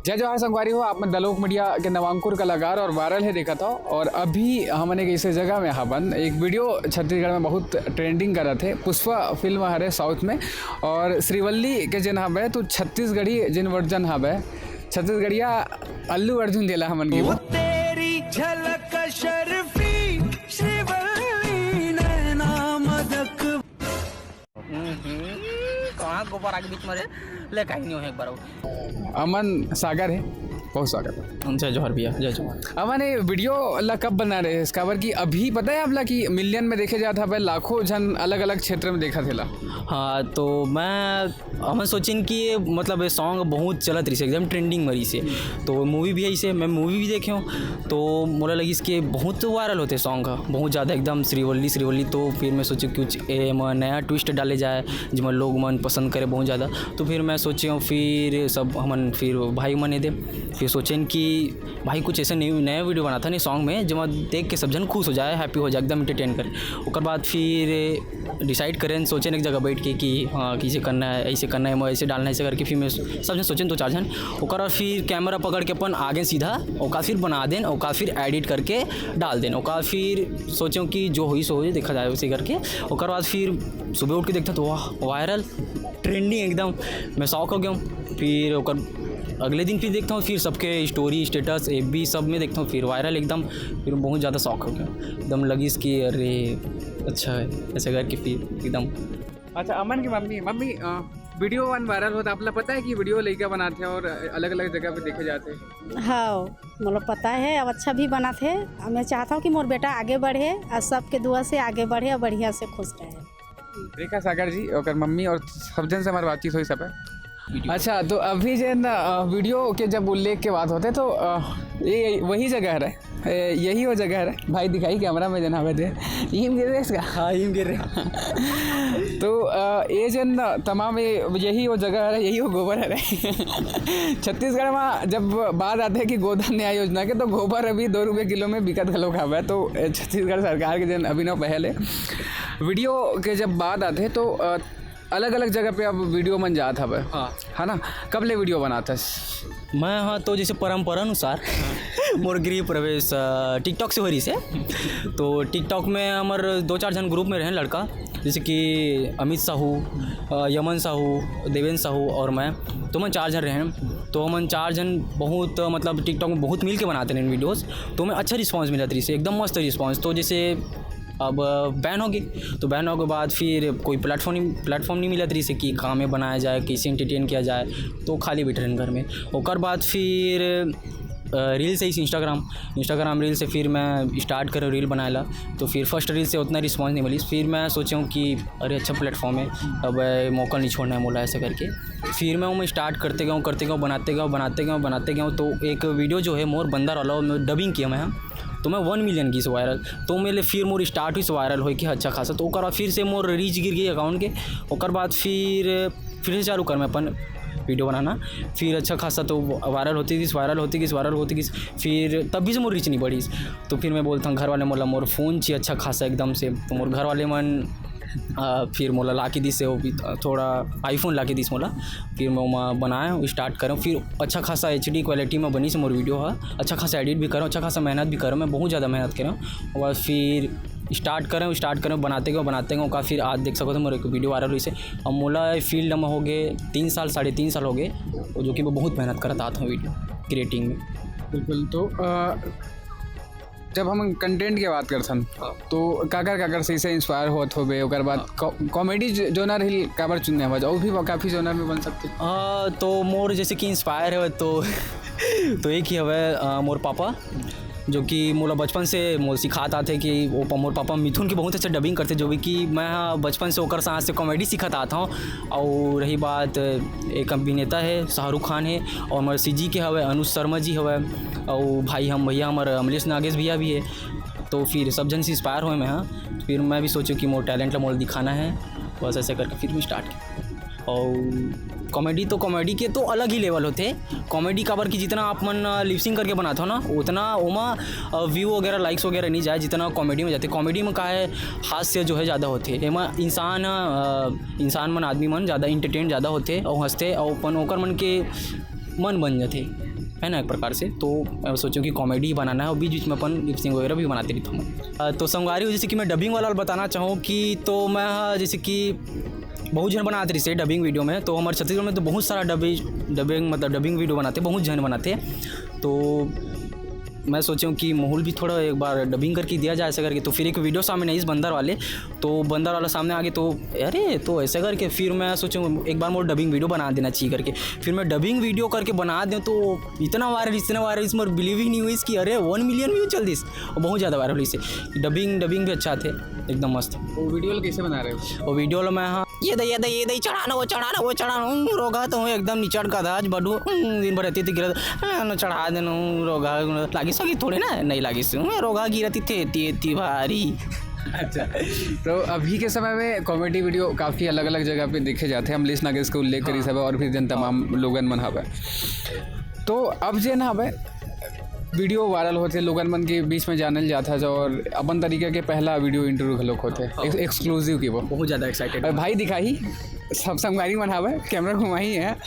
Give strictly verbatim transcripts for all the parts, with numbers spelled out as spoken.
जय जोहार संगवारी हो, आप मन दलोक मीडिया के नवांकुर कलाकार और वायरल हे देखत हो। और अभी हमन एक ऐसे जगह में हाबन, एक वीडियो छत्तीसगढ़ में बहुत ट्रेंडिंग करत हे, पुष्पा फिल्म हरे साउथ में, और श्रीवल्ली के जेन हाबे तो छत्तीसगढ़ी जेन वर्जन हाबे, छत्तीसगढ़िया अल्लू अर्जुन जेला हमन की तेरी झलक शर्फी श्रीवल्ली नैना मदक। हम्म, कहाँ गोबर आगे बीच में रे? ले, कहीं नहीं हो एक बार और। अमन सागर हे, बहुत स्वागत हे। जय जोहार भैया, जय जोहार। अमन, ये वीडियो ला कब बना रहे हैं? काबर कि अभी पता है आप ला कि मिलियन में देखे जात हवे, लाखों झन अलग-अलग क्षेत्र में देखत हे ला। हाँ, तो मैं, हमन सोचेन कि ये, मतलब, ये सॉन्ग बहुत चलत रहिसे, एकदम ट्रेंडिंग में रहिसे। तो मूवी भी ऐसे, मैं मूवी भी देखे हूँ, तो मोला लगिस कि बहुत वायरल होथे सॉन्ग ह, बहुत ज़्यादा एकदम श्रीवल्ली, श्रीवल्ली। तो फिर मैं सोचे कुछ एमा नया ट्विस्ट डाले जाए, जेमा लोग मन पसंद करे बहुत ज़्यादा। तो फिर मैं सोचे हूँ, फिर सब हमन, फिर भाई मन ए दे, फिर सोचेन कि भाई कुछ ऐसे न्यू, नया वीडियो बनाथन सॉन्ग में, जेमा देख के सब झन खुश हो जाए, हैप्पी हो जाए, एकदम एंटरटेन करे। ओकर बाद फिर डिसाइड करेन, सोचेन एक जगह बैठ के कि हाँ, कैसे करना है, ऐसे करना है, ऐसे डालना है, ऐसे करके फिर मैं सब झन सोचेन, दो चार झन। ओकर बाद फिर कैमरा पकड़ के अपन आगे सीधा, ओकर फिर बना देन, ओकर फिर एडिट करके डाल देन। ओकर फिर सोचे हूँ कि जो होई सो होई, देखा जाए, उसे करके। ओकर बाद फिर सुबह उठ के देखता तो वाह, वायरल, ट्रेंडिंग एकदम। मैं शॉक हो गया हूँ। फिर ओकर अगले दिन फिर देखता हूँ, फिर सबके स्टोरी, स्टेटस, एफबी सब में देखता हूँ, फिर वायरल एकदम। फिर बहुत ज़्यादा शॉक हो गया, एकदम लगिस कि अरे अच्छा है, ऐसे करके फिर एकदम। अच्छा, अमन की मम्मी, मम्मी, अ, वीडियो मन वायरल होत हे, आप ला पता है कि वीडियो लइका बनाथे और अलग-अलग जगह पे देखे जाथे? हाँ, मोला पता है, अब अच्छा भी बनाथे। अब मैं चाहता हूँ कि मोर बेटा आगे बढ़े और सबके दुआ से आगे बढ़े और बढ़िया से खुश रहे। रेखा सागर जी, ओकर मम्मी और सब झन से हमार बातचीत होई सब है। अच्छा, तो अभी जेन, अ, वीडियो के जब उल्लेख के बात होथे तो, अ, ये, ये वही जगह हरे, ए, यही वो जगह हरे। भाई दिखाई कैमरा में जेन हवे ते। इही म गिर रहे इसका? हाँ, इही म गिर रहे। तो, अ, ये जेन तमाम ये, यही वो जगह हरे, यही वो गोबर हरे। छत्तीसगढ़ में जब बात आथे कि गोधन न्याय योजना के, तो गोबर अभी दो रुपये किलो में बिकत घलो हवे। तो, अ, छत्तीसगढ़ सरकार के जेन अभिनव पहल हे, वीडियो के जब बात आथे तो, अ, अलग-अलग जगह पे अब वीडियो मन जात हवे। हाँ। है ना? कब ले वीडियो बनात हस? मैं, हाँ, तो जैसे परंपरा अनुसार मोर गृह प्रवेश, अ, TikTok से हो रहिसे। तो TikTok में हमर दो चार झन ग्रुप में रहेन लड़का, जैसे कि अमित साहू, अ, यमन साहू, देवेंद्र साहू और मैं। तो हमन चार झन रहेन। तो हमन चार झन बहुत, मतलब, TikTok में बहुत मिल के बनाते रहेन वीडियोज़। तो हमें अच्छा रिस्पॉन्स मिलत रहिसे, एकदम मस्त रिस्पॉन्स। तो जैसे अब बैन हो गई, तो बैन होके बाद फिर कोई प्लेटफॉर्म नहीं, प्लेटफॉर्म नहीं मिलत रहिसे कि कहाँ में बनाया जाए, कैसे एंटरटेन किया जाए, तो खाली बैठे रहेन घर में। ओकर बाद फिर, अ, रील से ही Instagram, Instagram रील से फिर मैं स्टार्ट करें रील बनाए ला। तो फिर फर्स्ट रील से उतना रिस्पॉन्स नहीं मिली। फिर मैं सोचे हूँ कि अरे, अच्छा प्लेटफॉर्म है, अब, अ, मौका नहीं छोड़ना है मोला, ऐसा करके। फिर मैं वो मैं स्टार्ट करते गया हूँ, करते गया हूँ, बनाते गया हूँ, बनाते गया हूँ, बनाते गया हूँ। तो एक वीडियो जो है मोर बंदर वाला, वो मैं डबिंग किया मैं, तो मैं वन मिलियन गिस वायरल। तो मेरे फिर मोर स्टार्ट हुई वायरल होए कि अच्छा खासा। तो ओकर बाद फिर से मोर रीच गिर गई अकाउंट के। ओकर बाद फिर, फिर से चालू कर मैं अपन वीडियो बनाना। फिर अच्छा खासा तो वायरल होती गिस, वायरल होती गिस, वायरल होती गिस। फिर तब भी से मोर रीच नहीं बढ़िस। तो फिर मैं बोलता हूँ घर वाले मोला मोर फ़ोन चाहिए अच्छा खासा एकदम से। तो मोर घर वाले मन, अ, फिर मोला ला के दिस से वो भी, अ, थोड़ा iPhone ला के दिस मोला। फिर मैं ओमा बनाए, स्टार्ट करें, फिर अच्छा खासा HD क्वालिटी में बनिस मोर वीडियो ह। अच्छा खासा एडिट भी करें, अच्छा खासा मेहनत भी करें, मैं बहुत ज़्यादा मेहनत करें। और फिर स्टार्ट करें, स्टार्ट करें, बनाते गए, बनाते गए, ओकर फिर आज देख सकत हो मोर एक वीडियो वायरल होइसे। अब मोला फील्ड में हो गए तीन साल, साढ़े तीन साल हो गए, जो कि मैं बहुत मेहनत करत आत हूँ वीडियो क्रिएटिंग में। बिल्कुल, तो, अ, जब हम कंटेंट के बात करथन, हाँ। तो काकर, काकर से इसे इंस्पायर होत होबे, ओकर बाद हाँ। कॉ-, कॉमेडी ज-, जोनर ही काबर चुनने हवस, और भी काफ़ी जोनर में बन सकते हैं। हाँ, तो मोर जैसे कि इंस्पायर है तो, तो एक ही हवे, अ, मोर पापा, जो कि मोला बचपन से मोला सिखात आथे कि वो प-, मोर पापा मिथुन की बहुत अच्छा डबिंग करथे, जो भी कि मैं, हाँ, बचपन से ओकर साथ से कॉमेडी सीखत आत हूँ। और रही बात, एक अभिनेता है शाहरुख खान है, और मोर CG के हवे अनुज शर्मा जी हवे, और भाई हम भैया हमारे अमलेश नागेश भैया भी है। तो फिर सब जन से इंस्पायर हुए मैं, हाँ, फिर मैं भी सोचूँ कि मोर टैलेंट ला मोला दिखाना है, बस ऐसे करके फिर मैं स्टार्ट किया। और कॉमेडी तो, कॉमेडी के तो अलग ही लेवल होते। कॉमेडी काबर कि जितना आप मन, अ, लिपसिंग करके बनाते हो ना, उतना ओमा, अ, व्यू वगैरह, लाइक्स वगैरह नहीं जाए जितना कॉमेडी में जाते। कॉमेडी में का है, हास्य जो है ज़्यादा होते, एमा इंसान, अ, इंसान मन, आदमी मन ज़्यादा एंटरटेन ज़्यादा होते और हंसते और अपन ओकर मन के मन बन जाते। है ना, एक प्रकार से। तो मैं सोचूँ कि कॉमेडी बनाना है और बीच बीच में अपन लिप सिंक वगैरह भी बनाते रहता हूँ। अ, तो संगवारी हो, जैसे कि मैं डबिंग वाला बताना चाहूँ कि तो मैं, हाँ, जैसे कि बहुत झन बनाते रहिसे डबिंग वीडियो में, तो हमारे छत्तीसगढ़ में तो बहुत सारा डबिंग, डबिंग मतलब डबिंग वीडियो बनाते, बहुत झन बनाते। तो मैं सोचूँ कि मोहूल भी थोड़ा एक बार डबिंग करके दिया जाए ऐसा करके। तो फिर एक वीडियो सामने आई इस बंदर वाले, तो बंदर वाला सामने आगे तो अरे तो ऐसा करके फिर मैं सोचूँ एक बार मोर डबिंग वीडियो बना देना चाहिए करके। फिर मैं डबिंग वीडियो करके बना दूँ तो इतना वायरल, इतना वायरल, इस मोर बिलीव ही नहीं हुई इसकी। अरे वन मिलियन व्यू चल दिस, और बहुत ज़्यादा वायरल हुई से। डबिंग, डबिंग भी अच्छा थे, एकदम मस्त। वो वीडियो ला कैसे बना रहे हो? वो वीडियो ला मैं, हाँ, ये दे, ये दे, ये दे, चढ़ाना, वो चढ़ाना, वो चढ़ाना, हूँ, रोगा तो हूँ एकदम निचड़ का था आज बडू, हूँ, दिन भर रहती थी गिरत, हाँ, ना चढ़ा देना, हूँ, रोगा लागिस होगी थोड़ी ना, नहीं लागिस, हूँ, रोगा गिरती थे, ती, ती भारी। अच्छा, तो अभी के समय में कॉमेडी वीडियो काफ़ी अलग-अलग जगह पे देखे जाते हैं। अमलेश नागेश के उल्लेख करी हाँ। सब और भी जन तमाम लोगन मन हवे। तो अब जेन हवे वीडियो वायरल होथे, लोगन मन के बीच में जानल जात हे और अपन तरीका के पहला वीडियो इंटरव्यू घलोक होथे, हाँ। एक-, एक्सक्लूसिव की वो। बहुत ज़्यादा एक्साइटेड अरे हूँ। भाई दिखाही, सब संगवारी मन हवे, कैमरा घुमाही है।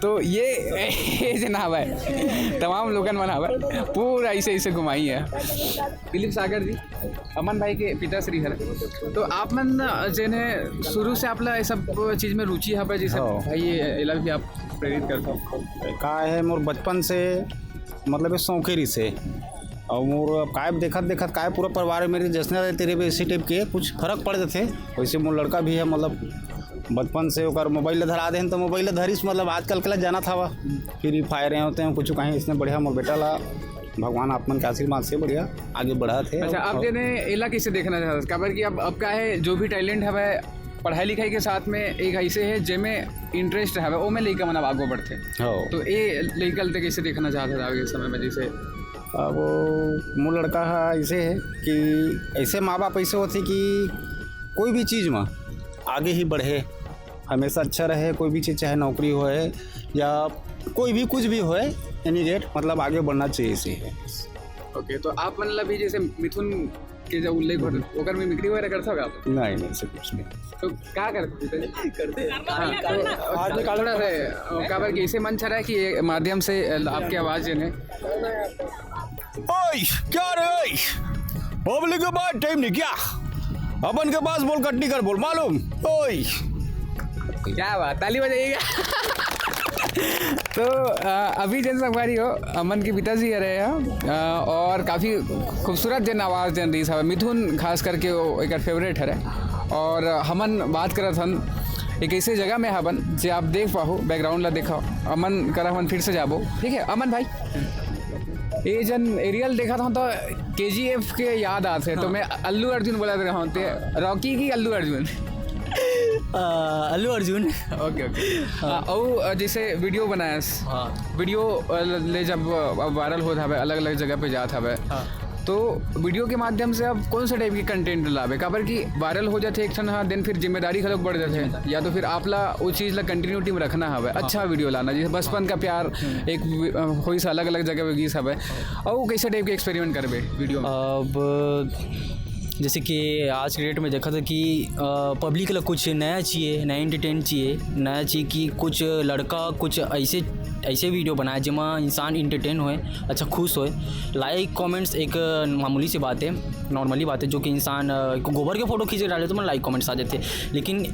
तो ये, ये जेन हवे, तमाम लोगन मन हवे, पूरा ऐसे, ऐसे घुमाही है। दिलीप सागर जी, अमन भाई के पिताश्री हरे। तो आप मन जेन हे शुरू से आप ला ये सब चीज में रुचि हवे, जैसे हाँ। भाई ये एला भी आप प्रेरित करते हो? का है, मोर बचपन से मतलब ये शौक ही रहिसे। और मोर अब काय देखत देखत काय पूरा परिवार मेरे जैसने रहते रहे इसी टाइप के कुछ फर्क पड़ जाते। वैसे मोर लड़का भी है, मतलब बचपन से ओकर मोबाइल ला धरा देहन तो मोबाइल ला धरिस, मतलब आजकल के ला जाना था वह फ्री फायर होते हैं कुछ कहीं, इसने बढ़िया मोर बेटा ला भगवान आप मन के आशीर्वाद से बढ़िया आगे बढ़त हे। अच्छा, और अब जेने एला कैसे देखना चाहत? काबर कि अब, अब का है, जो भी टैलेंट हवे, पढ़ाई लिखाई के साथ में एक ऐसे है, जेमे इंटरेस्ट हवे, ओमे लइका मन अब आगू बढ़थे। हो। तो ए लइका ल ते कैसे देखना चाहत है आगे समय में, जैसे? अब वो मोर लड़का हा ऐसे है कि ऐसे माँ बाप ऐसे होथे कि कोई भी चीज़ में आगे ही बढ़े, हमेशा अच्छा रहे, कोई भी चीज़, चाहे नौकरी होए या कोई भी कुछ भी होए, एनी गेट, मतलब, आगे बढ़ना चाहिए, इसे है। ओके, तो आप मन ला भी जैसे मिथुन के जब उल्लेख होता, ओकर में मिमिक्री वगैरह करता होगा आप? नहीं, नहीं, ऐसे कुछ नहीं। तो क्या करते थे? करते हैं। हाँ, तो आज निकालो थोड़ा सा, अ, काबर कि इसे मंच रहा है कि ये माध्यम से, अ, आपकी आवाज़ जो है। ओए, क्या रे, ओए? पब्लिक के पास टाइम नहीं क्या? अपन के पास बोल, कटनी कर बोल, मालूम? ओए। क्या बात, ताली बजाइएगा। तो, अ, अभी जेन संगवारी हो, अमन के पिताजी हरे हैं, अ, और काफ़ी खूबसूरत जेन आवाज़ जेन रहिस हवे, मिथुन खास करके वो एकर फेवरेट हरे। और हमन बात करत हन एक ऐसे जगह में हवन जे आप देख पाहू, बैकग्राउंड ला देखा, अमन करा हमन फिर से जाबो, ठीक है अमन भाई? ये जन एरियल देखत हन तो केजीएफ के याद आथे, तो हाँ। मैं अल्लू अर्जुन बोलत रहा हूँ, ते रॉकी की अल्लू अर्जुन? अ, अल्लू अर्जुन। ओके, ओके। हाँ। हाँ, अउ, अ, जैसे वीडियो बनायस, हाँ। वीडियो, अ, ल-, ले जब, अ, वायरल होत हवे, अलग-अलग जगह पे जात हवे, हाँ। तो वीडियो के माध्यम से आप कौन से टाइप के कंटेंट लावे? काबर कि वायरल हो जाथे एक ठन, हाँ, देन फिर जिम्मेदारी घलोक बढ़ जाथे, जिम्मेदारी। या तो फिर आप ला वो चीज़ ला कंटिन्यूटी में रखना हवे, हाँ। अच्छा वीडियो लाना, जैसे बचपन का प्यार, हम्म। एक वी-, अ, होइस अलग-अलग जगह पे गीस हवे, हाँ। अउ कैसे टाइप के एक्सपेरिमेंट करबे वीडियो में? अब जैसे कि आज के डेट में देखा था कि, अ, पब्लिक ला कुछ नया चाहिए, नया एंटरटेन चाहिए, नया चाहिए कि कुछ लड़का कुछ ऐसे, ऐसे वीडियो बनाए जेमा इंसान एंटरटेन होए, अच्छा खुश होए। लाइक कमेंट्स एक मामूली सी बात है, नॉर्मली बात है, जो कि इंसान, अ, गोबर के फोटो खींच के डाले तो मन लाइक कमेंट्स आ जाते। लेकिन, अ,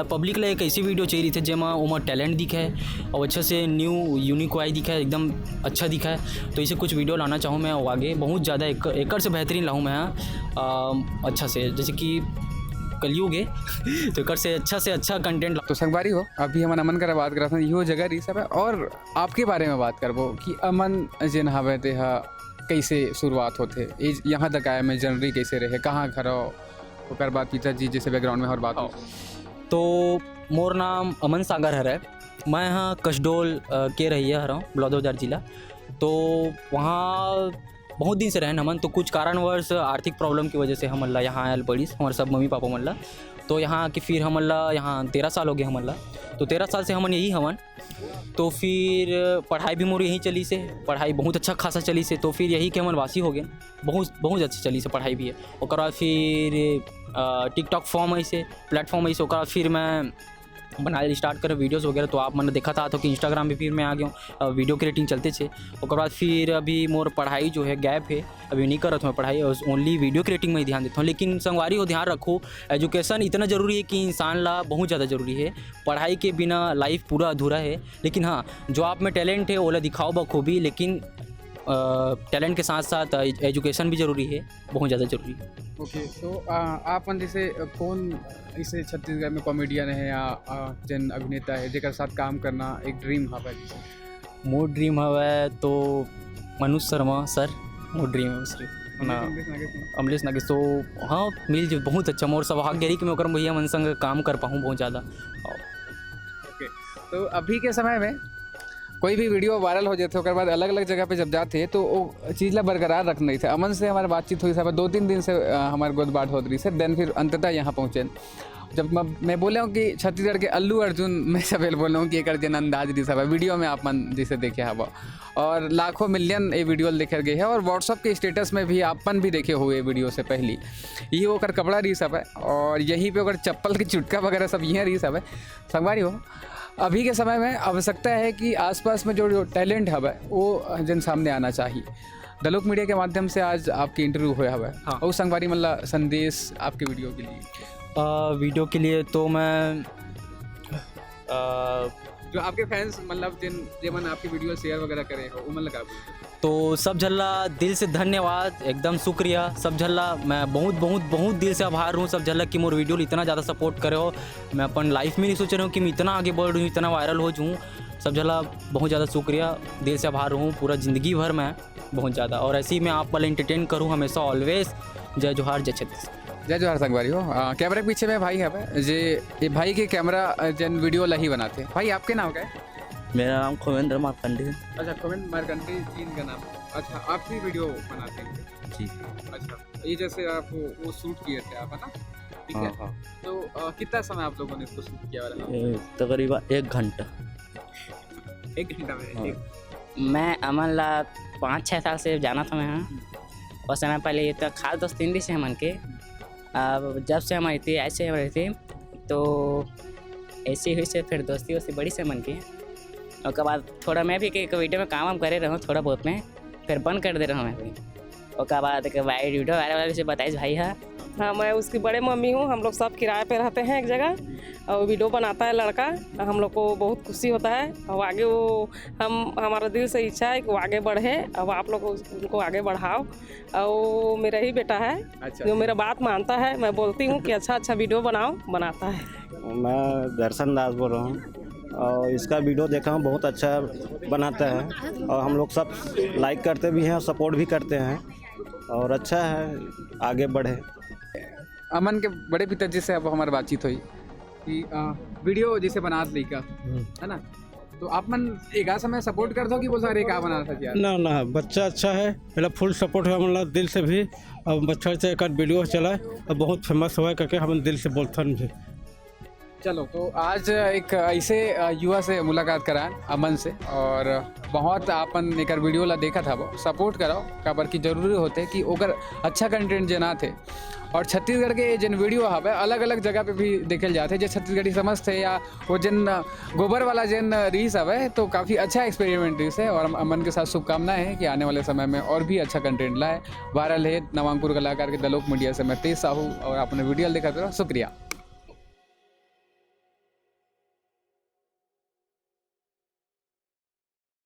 पब्लिक ला एक ऐसी वीडियो चाहिए रहिथे जेमा ओमा टैलेंट दिखे और अच्छा से न्यू यूनिक वाई दिखे, एकदम अच्छा दिखे। तो इसे कुछ वीडियो लाना चाहूँ मैं आगे, बहुत ज़्यादा एक, एकर से बेहतरीन लाऊँ मैं, अ, अच्छा से, जैसे कि कलयुग है, तो एकर से अच्छा से अच्छा कंटेंट ला- तो संगवारी हो, अभी हमन अमन करा बात करत हन, इहो जगह रहिस हवे, और आपके बारे में बात करबो कि अमन जेन हवे, तेहा कैसे शुरुआत होथे, ए, यहाँ तक आए में जर्नी कैसे रहे, कहाँ घर हो, ओकर बाद पिताजी जैसे बैकग्राउंड में और बात हो। तो मोर नाम अमन सागर हरे, मैं यहाँ कसडोल, अ, के रहइया हरौं, बलौदाबाजार जिला। तो वहाँ बहुत दिन से रहन हमन, तो कुछ कारणवश आर्थिक प्रॉब्लम की वजह से हमन ला यहाँ आयल पड़िस, हमर सब मम्मी पापा मन ला। तो यहाँ आके फिर हमन ला, यहाँ तेरह साल हो गए हमन ला, तो तेरह साल से हमन यही हवन। तो फिर पढ़ाई भी मोर यहीं चलिस हे, पढ़ाई बहुत अच्छा खासा चलिस हे, तो फिर यही के हमन वासी हो गए, बहुत, बहुत अच्छा चलिस हे पढ़ाई भी है। ओकर बाद फिर, अ, TikTok फॉर्म अइसे, प्लेटफॉर्म अइसे, ओकर बाद फिर मैं बनाए स्टार्ट करे वीडियोज़ वगैरह, तो आप मन देखत आत हो कि Instagram पे फिर मैं आ गया हूँ, वीडियो क्रिएटिंग चलते छे। ओकर बाद फिर अभी मोर पढ़ाई जो है गैप है, अभी नहीं करत हूँ पढ़ाई, और ओनली वीडियो क्रिएटिंग में ही ध्यान देता हूँ। लेकिन संगवारी हो, ध्यान रखो, एजुकेशन इतना ज़रूरी है कि इंसान ला बहुत ज़्यादा ज़रूरी है। पढ़ाई के बिना लाइफ पूरा अधूरा है। लेकिन हाँ, जो आप में टैलेंट है, ओला दिखाओ बखूबी, लेकिन टैलेंट के साथ साथ एजुकेशन भी ज़रूरी है, बहुत ज़्यादा ज़रूरी है। ओके, तो आ, आप मन जैसे, अ, कौन इसे छत्तीसगढ़ में कॉमेडियन है या, आ, जन अभिनेता है जेकर साथ काम करना एक ड्रीम हवय जैसे? मोर ड्रीम हवय तो मनोज शर्मा सर, मोर ड्रीम है सिर्फ ना। अमरीश नागेश में? अमरीश नागेश तो हाँ, मिल जुल बहुत अच्छा। मोर सौभाग्य रही कि मैं ओकर भैया मन संग काम कर पाऊँ बहुत ज़्यादा। ओके, तो अभी के समय में कोई भी वीडियो वायरल हो जाथे, ओकर बाद अलग अलग जगह पे जब जाथे तो वो चीज़ ला बरकरार रखना ही था। अमन से हमारे बातचीत हुई सब दो तीन दिन से, अ, हमारे गोदबात होत रही से, देन फिर अंततः यहाँ पहुँचे। जब मैं, मैं बोले हूँ कि छत्तीसगढ़ के अल्लू अर्जुन, मैं सबेल बोले हूँ कि एक अर्जुन अंदाज रही सब वीडियो में आप मन जैसे देखे हवा, और लाखों मिलियन ये वीडियो देखे गए है, और WhatsApp के स्टेटस में भी आप मन भी देखे हुए वीडियो से पहली। ये ओकर कपड़ा रही सब है, और यहीं पे ओकर चप्पल की चुटका वगैरह सब यहीं रही सब है। संगवारी हो, अभी के समय में आवश्यकता है कि आसपास में जो, जो टैलेंट हवय वो जन सामने आना चाहिए। दलोक मीडिया के माध्यम से आज आपके इंटरव्यू हुए हवय। हाँ। और संगवारी मन ला संदेश आपके वीडियो के लिए? वीडियो के लिए तो मैं आ, जो आपके फैंस मतलब जिन जेमन आपके वीडियो शेयर वगैरह करे हो, उमन लगा बोलते? तो सब झल्ला दिल से धन्यवाद, एकदम शुक्रिया सब झल्ला। मैं बहुत बहुत बहुत दिल से आभार रहूँ सब झल्ला कि मोर वीडियो इतना ज़्यादा सपोर्ट करे हो। मैं अपन लाइफ में नहीं सोच रहा हूँ कि मैं इतना आगे बढ़ रहूँ, इतना वायरल हो जाऊँ। सब झल्ला बहुत ज़्यादा शुक्रिया, दिल से आभार रहूँ पूरा ज़िंदगी भर मैं बहुत ज़्यादा। और ऐसे ही मैं आप वाला एंटरटेन करूँ हमेशा, ऑलवेज। जय जोहार, जय छत्तीसगढ़। जय जोहार संगवारी हो। आ, कैमरा के पीछे में भाई है जे, ये भाई के कैमरा, अ, जन वीडियो ला ही बनाते। भाई आपके नाम क्या है? मेरा नाम खुमेंद्र मार्कंडी है। अच्छा, खुमेंद्र मार्कंडी जी इनका नाम। अच्छा, आप भी वीडियो बनाते हैं? जी। अच्छा, ये जैसे आप वो, वो शूट किए थे आप, है ना? ठीक है। हाँ, हाँ। तो अ, कितना समय आप लोगों ने इसको शूट किया वाला? ये तकरीबन एक घंटा। एक घंटा में? हाँ। एक। मैं अमन ला पाँच छः साल से जाना था मैं, हाँ। और समय पहले ये तो खास दोस्ती नहीं से हमन के। अब जब से हम रहती, ऐसे हम रहती, तो ऐसी हुई से फिर दोस्ती वोस्ती बड़ी से हमन के। ओकर बाद थोड़ा मैं भी एक वीडियो में काम वाम करे रहूँ थोड़ा बहुत में, फिर बंद कर दे रहूँ मैं भी। ओकर बाद एक वाई-, वीडियो वायरल वाले से बताइस भाई हा। हाँ, मैं उसकी बड़े मम्मी हूँ। हम लोग सब किराए पे रहते हैं एक जगह, और वीडियो बनाता है लड़का। हम लोग को बहुत खुशी होता है, और आगे वो, हम, हमारा दिल से इच्छा है कि वो आगे बढ़े। अब आप लोग उस-, उनको आगे बढ़ाओ। और वो मेरा ही बेटा है, अच्छा। जो मेरा बात मानता है। मैं बोलती हूँ कि अच्छा अच्छा वीडियो बनाओ, बनाता है। मैं दर्शन दास बोल रहा हूँ और इसका वीडियो देखा हूँ, बहुत अच्छा बनाता है और हम लोग सब लाइक करते भी हैं और सपोर्ट भी करते हैं और अच्छा है, आगे बढ़े। अमन के बड़े पिताजी से अब हमारी बातचीत हुई कि अ, वीडियो जैसे बनात लइका, है ना? तो आप मन एक समय सपोर्ट कर दो कि बोल सकते का बना था यार? ना ना, बच्चा अच्छा है, मेरा फुल सपोर्ट है हमला दिल से भी। अब बच्चा से एक आध वीडियो चला है, अब बहुत फेमस हुआ है करके हम दिल से बोलथन भी। चलो, तो आज एक ऐसे, अ, युवा से मुलाकात करान अमन से, और बहुत आपन एकर वीडियो ला देखत हवो, सपोर्ट कराओ, काबर की जरूरी होते कि ओकर अच्छा कंटेंट जे ना थे। और छत्तीसगढ़ के जेन वीडियो हवे, अलग-अलग जगह पे भी देखल जाथे, जे छत्तीसगढ़ी समझथे या वो जेन, अ, गोबर वाला जेन रीस हवे, तो काफ़ी अच्छा एक्सपेरिमेंट रीस है और हम अमन के साथ शुभकामनाएं हैं कि आने वाले समय में और भी अच्छा कंटेंट लाए। वायरल है नवांकुर कलाकार के दलोक मीडिया से मैं तेज साहू और आपने वीडियो देखा करो, शुक्रिया।